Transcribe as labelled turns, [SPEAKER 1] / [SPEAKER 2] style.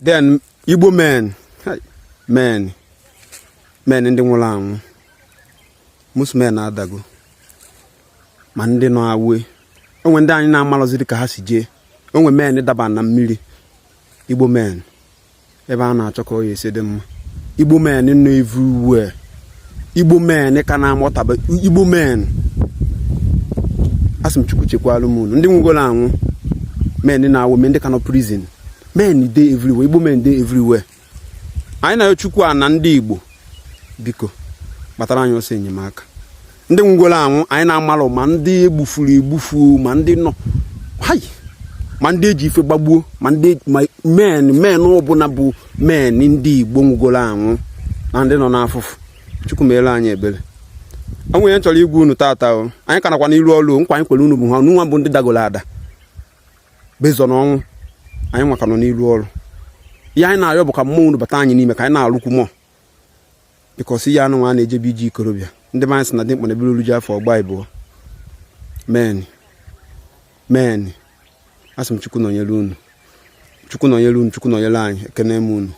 [SPEAKER 1] Then Igbo men, men, men ndị nwụrụ anwụ, most men adago, ma ndị nọ awe onwe ndị anyị na-amalụziri ka ha si jee onwe men daba na mmiri. Igbo men, ebe a na-achọ ka ọ ya esi dị mma. Igbo men nọ everywhere. Igbo men ka na-amụtaba. Igbo men, asị m Chukwu chekwalụ m unu. Ndị nwụgoro anwụ, men na-awụ men ndị ka nọ prison, men dey everywhere. Igbo men dey everywhere. Anyị na Chukwu a na ndị Igbo, biko kpatara anyị ọsọ enyemaka. Ndị nwụgoro anwụ anyị na-amalụ, ma ndị egbufuru egbufu, ma ndị nọ hai, ma ndị eji ife gbagbuo, ma ndị ma men, men ọbụla bụ men ndị Igbo nwụgoro anwụ na ndị nọ n'afụfụ, Chukwu meere anyị ebere. O nwere chọrọ igwe unu tata o. Anyị ka nakwa n'iru ọrụ nkwa anyị kwere unu bụ ha nwa bụ ndị dagoro ada bezọ n'ọnwụ. Anyị nwaka nọ n'iru ọrụ. Ihe anyị na-arịọ bụ ka mmụọ unu bata anyị n'ime, ka anyị na-arụkwu mmụọ, because ihe anụ nwa a na-ejebe ije ikorobịa. Ndị be anyị sị na dị mkpa na ebere olu ji afọ ọgba ịbụọ. Men, men, asị m Chukwu nọnyere unu, Chukwu nọnyere unu, Chukwu nọnyere anyị. Ekene m unu.